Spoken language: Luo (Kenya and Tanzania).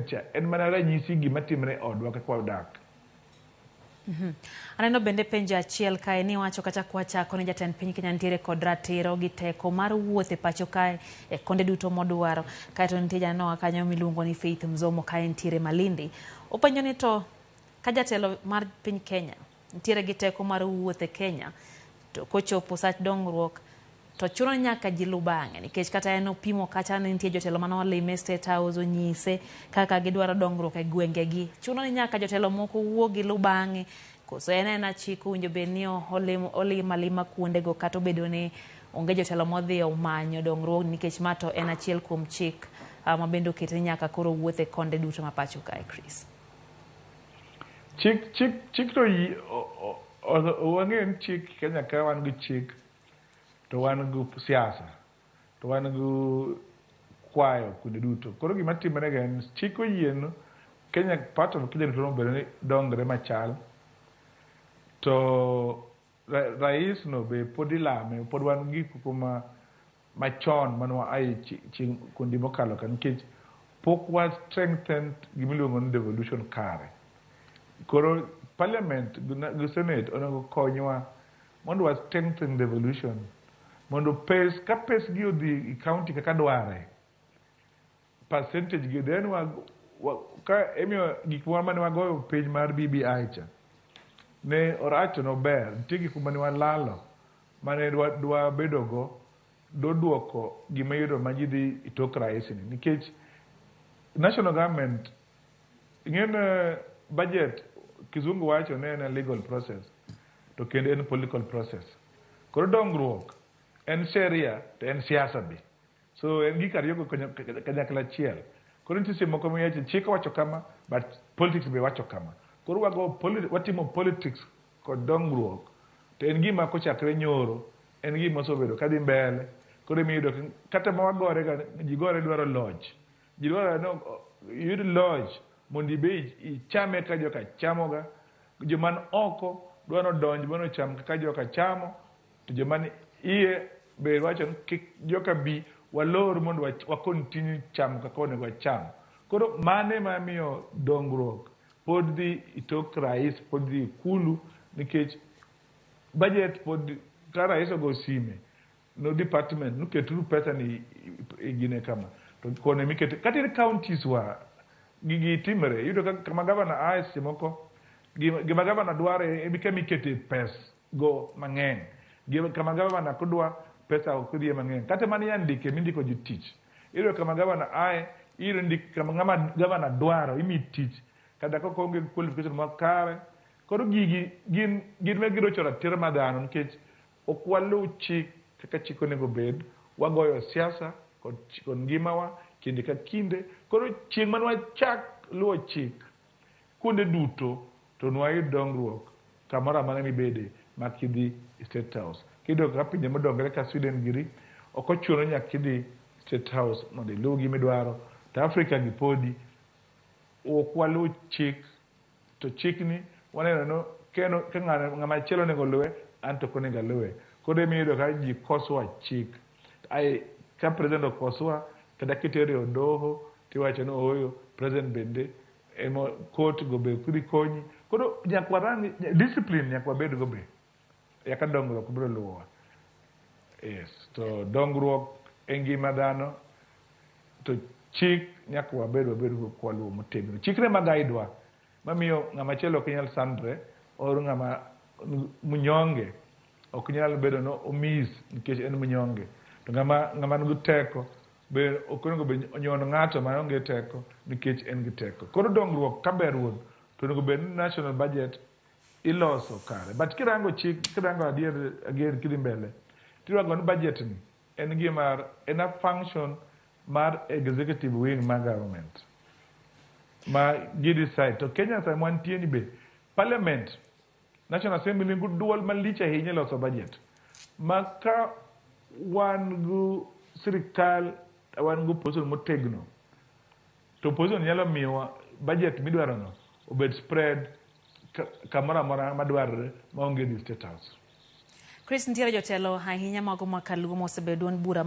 Cha en mana ranyisi gima timre e odwa kaka wadak. Aneno bende penjo achiel kae ni wacho kata kwachako ni jatend piny Kenya nitiere kod ratiro gi teko mar wuoth e pacho kae e konde duto modwaro. Kaeto nitie janenowa kanyo miluongo ni Faith Mzomo kae nitiere Malindi. Openjo ni to ka jatelo mar piny Kenya nitiere gi teko mar wuoth e Kenya to kochopo sach dongruok to chuno ni nyaka ji lu bang'e nikech kata en opimo kacha ni nitie jotelo mane olime State House onyise kaka gidwaro dongruok e gwengegi. Chuno ni nyaka jotelo moko wuog gi lu bang'e koso en ena chik owinjo bed ni olimo alima kuondego kata obedo ni onge jotelo modhi omanyo dongruok nikech ma to en achiel kuom chik ma bende oket ni nyaka koro wuoth e konde duto ma pacho kae, Chris. Chik to wang'eyo ni chik Kenya ka wan gi chik to wan gi siasa to wan gi kwayo kuonde duto. Koro gima timore ga en chik oyieno Kenya, part of Kenya duto obedo ni dongre machal to rais no be pod ilame, pod wan gi gik ma machon mane wa aye chieng' kuonde mokalo ka nikech pok wa strengthen gimiluongo ni devolution kare. Koro parliament gi senate onego konywa mondo wa strengthen devolution mondo pes ka pes gi odhi e county kaka dware, percentage gi then wa ka emiyo gik moro mane wagoyo piny mar BBI cha ne orach to nober. Nitie gik mane walalo mane dwa bedo go doduoko gima iyudo ma ji dhi e tok rais ni nikech national government ing'e budget kizungu wacho ne en a legal process to kendo en political process. Koro dongruok en sheria to en siasa be. So en gik ariyogo kanyakla achiel. Koro nitie seche moko miwacho chik owacho kama, but politics be wacho kama. Koro wago watimo politics kod dongruok to en gima kochakre nyoro en gima osebedo kadhi mbele. Koro emiyudo kata ma wagore ga ji gore dwaro loch. Ji dwaro ni iyud loch mondo ibe ichame kaka joka chamoga. Joma oko dwa nodonj mondo ocham kaka joka chamo to joma ni iye be wacho ni kik joka bi walor mondo wa continue chamo kaka onego wacham. Koro mano ema miyo dongruok pod dhi e tok rais, pod dhi ikulu nikech budget pod ka rais ogo sime no department noketuru pesa ni e gine kama to kone mikete kata in counties wa gigi timre. Iyudo ka kama gavana ae seche moko gima gavana dwaro e kama ikete pes go mang'eny. Kama gavana kodwa pesa ok dhiye mang'eny. Kata mana yandike mindiko ji tich, iyudo kama gavana ae iyudo ndik kama ng'ama gavana dwaro imi tich kata kok onge qualification makare. Koro gigi gin ma girocho ratiro mar dhano nikech ok waluw chik kaka chik onego bed. Wagoyo siasa kod ngimawa kinde ka kinde. Koro chieng' mane wachak luwo chik kuonde duto to nwayud dongruok kamoro amora mibede mak idhi e State House. Kiyudo ka pinje modongore ka Sweden giri ok ochuno ni nyaka idhi State House mondo iluw gimidwaro. To Africa gi podi ok waluw chik to chikni waneno no keno ka ng'ama chielo onego luwe an to ok onego aluwe. Koro emiyudo ka ji koswa chik. Ai ka president okoswa kata kitere e od doho tiwacho ni ooyo president bende ema court go be ok dhi konyi. Koro nyaka warang discipline nyaka wabed go be eka dongruok biro luwowa. Yes, to dongruok e ngima dhano to chik nyaka wabed go kwaluwo motegno. Chik ema guide wa mamiyo ng'ama chielo ok nyal sandre or ng'ama mnyonge ok nyal bedo no omis nikech en mnyonge. To ng'ama nigi teko be ok onego bed onyon ng'ato maonge teko nikech en gi teko. Koro dongruok ka ber wuon to onego bed ni national budget iloso kare. But kirango chik, kirango adier again kidhi mbele, tirango ni budget ni en gima en a function mar executive wing mar government ma gi decide. To Kenya sama wantie ni be parliament, National Assembly nigi duol malich ahinya e loso budget. Ma ka wan gi sirikal, wan gi opposition motegno, to opposition nyalo miyowa budget midwarono obed spread kamoro amora madwarore maonge dhi State House. Chris, nitiere jotelo ahinya mago ma kaluo mosebedo duond bura.